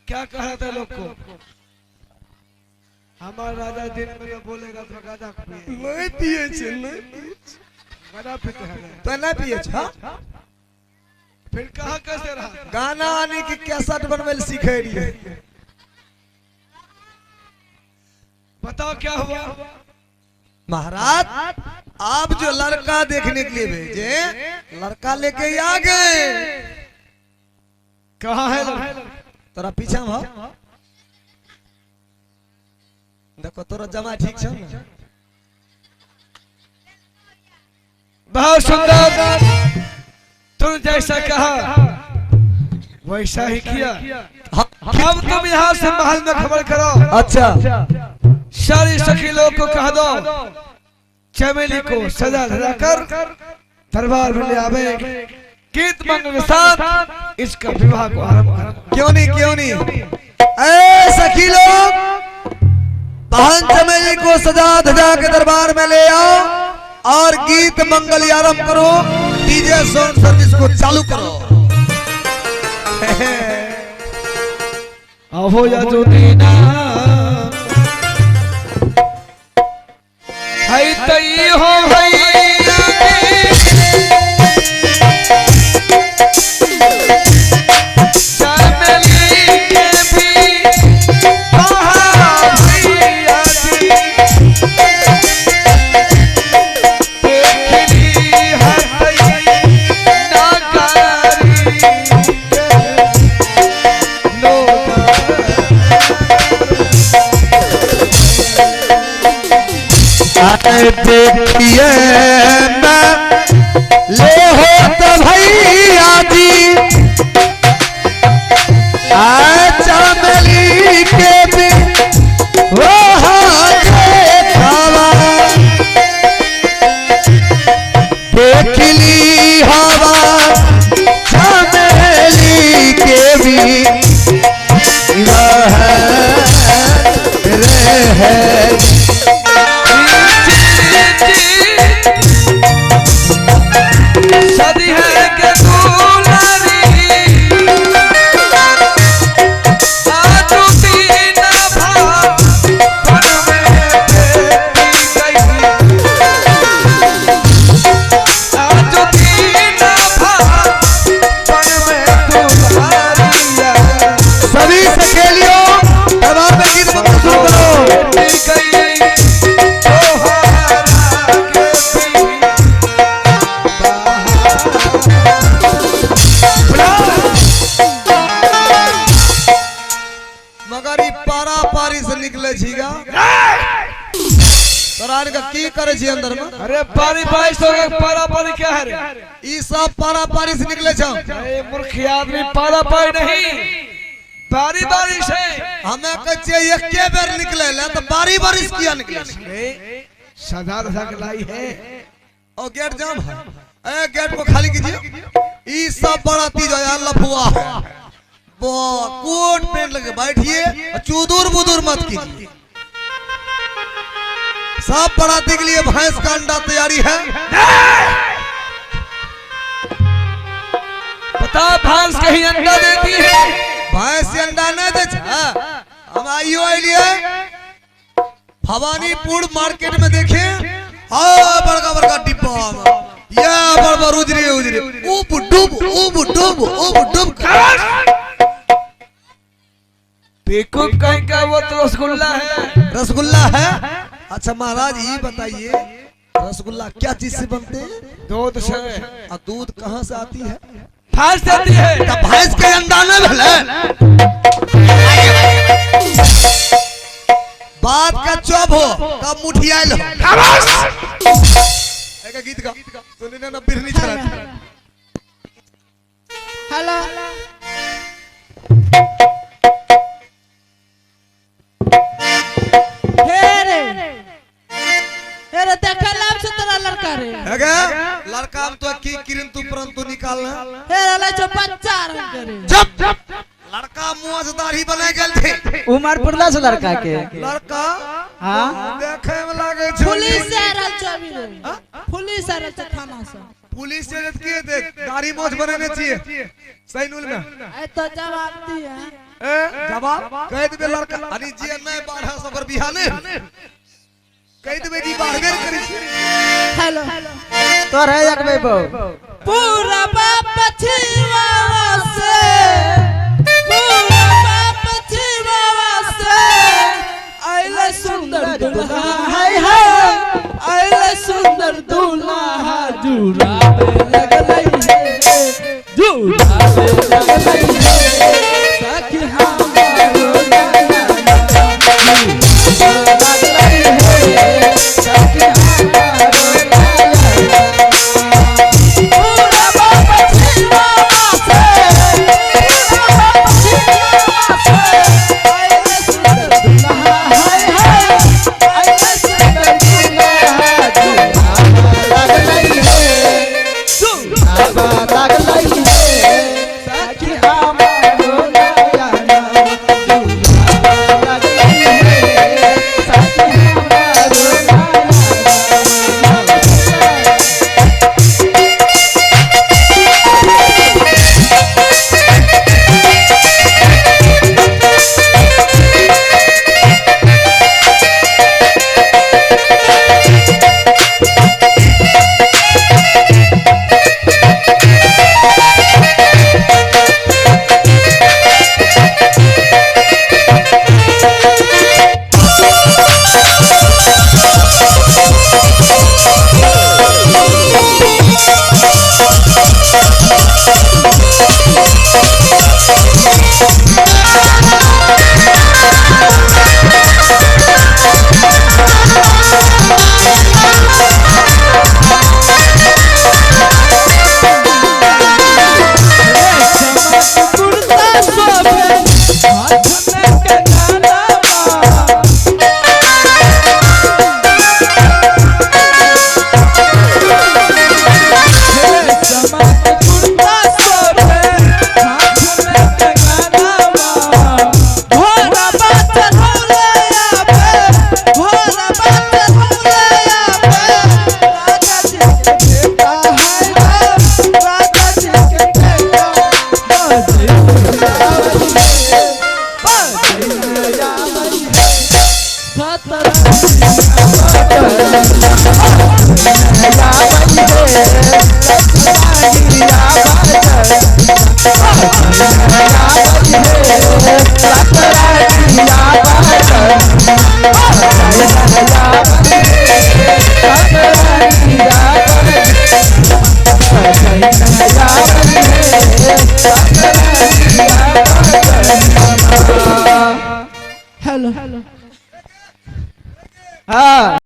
क्या कहा था लोग को? हमारा राजा दिन में तो बोलेगा तो गाजा पिए। नहीं पिए छे, नहीं पिए छे। गाजा पीते हैं ना। तो नहीं पिए छे, हाँ? फिर कहा कैसे रहा? गाना आने की कैसेट बनवे ले सीखे रहिए। बताओ क्या हुआ? महाराज आप जो लड़का देखने के लिए भेजे, लड़का लेके ही आ गए। कहाँ है लड़का? तोरा पीछा में हो। देखो तोरा जमा ठीक छौ ना? बहुत सुंदर, तुम जैसा कहा वैसा ही किया। अब तुम यहाँ से महल में खबर करो। अच्छा। सारी सखी लोग को कह दो चमेली को सजा धजा कर दरबार में ले आवे, गीत मंगल के साथ इसका विवाह को आरंभ करो। क्यों नहीं, क्यों नहीं। ए सखी लोग, बहन चमेली को सजा धजा के दरबार में ले आओ और गीत मंगल आरंभ करो। डीजे साउंड सर्विस को चालू करो। आहो या जो दीना है तई हो भैया चमेली के भी कहा भैया जी, देखली है तई नाकारी के लोग। देखिए मैं ले हो तो भैया जी, आ चमेली के भी वो खावा, देख ली हवा चमेली के भी वह रे है। शादी है के दुलारी आजू दीन भाव में बेटी गई, आजू दीन भाव में दुलारिया सभी सहेलियों दरबार में गीत मंगल शुरू करो। बेटी गई तोहारा के भी। मगर ई पारा पारी से निकले छीगा तोरा आर के की करे छी अंदर में? अरे पारी बाईस हो गए, पारा पारी क्या है रे? ई सब पारा पारी से निकले छौ। अरे मूर्ख आदमी, पारा पारी नहीं, बारी बारी से। हमें कहै छियै एके बेर निकले ले तो बारी बारी से किया निकले छै? अरे सदा रखा के लाई है। और गेट जाम है, ए गेट को खाली कीजिए। ई सब बराती जो है लफुआ है, वो कोट पेंट लगे बैठिए, चूदूर बुदूर मत कीजिए। सब बराती के लिए भैंस का अंडा तैयारी है। पता भैंस कहीं अंडा देती है? भैंस से अंडा नहीं दे छे। हम आइयो आइलिए भवानीपुर मार्केट में देखे, हाँ बड़का बड़का डिब्बा में या बड़ बड़ उजरे उजरे ऊब डूब ऊब डूब ऊब डूब। बेवकूफ कहीं का, वो तो रसगुल्ला है। रसगुल्ला है। अच्छा महाराज ये बताइए रसगुल्ला क्या चीज से बनते हैं? दूध से। और दूध कहाँ से आती है? भैंस देती है। तब भैंस के अंडा न भले बात का चौब हो कब मुठियाल हो। एक गीत गा सुनी ना बिरनी चला। हेलो हे रे, हे रे, देखल आब से तोरा लड़का रे। है लड़का हम तो की किरंतु परंतु निकालना। हे रे, लै छौ बच्चा रंग के रे। चुप, लड़का मुंह से दाढ़ी बने गेल थे। उमर पुरला छौ लड़का के? लड़का हाँ देखे में लागे छै। पुलिस आ रहल छौ अभी रे, पुलिस आ रहल छौ थाना से। पुलिस से के देख दाढ़ी मोछ बनेने छिए सैनुल में। ए तो जवाब दिए। जवाब कह देबे लड़का अरे जे नहीं बाढ़ा से ओकर बियाह नहीं कह देबे कि बाढ़बे ने करै छै। हेलो। तोर है एक बे बहु। पूरा बाप पछिवावा से, पूरा बाप पछिवावा से आइले सुंदर दुल्हा, हाय हाय आइले सुंदर दुल्हा, जुड़ावे लगलै हे, जुड़ावे लगलै हे सखी हमारो नैना, लगलै हे सखी हमारो नैना। पूरा बाप पछिवावा से, पूरा बाप पछिवावा से आइले सुंदर दुल्हा, हाय हाय आइले सुंदर दुल्हा, जुड़ावा लगलै हे, जुड़ावा लगलै हे सखी हमारो नैना, जुड़ावा लगलै हे सखी हमारो नैना। कुर्ता शोभे हाथ में कंगनवा, चमक कुर्ता शोभे हाथ में कंगनवा, घोड़ा बात धौले आवे, घोड़ा बात धौले आवे, राजा जी के बेटा है राजा जी के बेटा, बाजे हेलो। हाँ।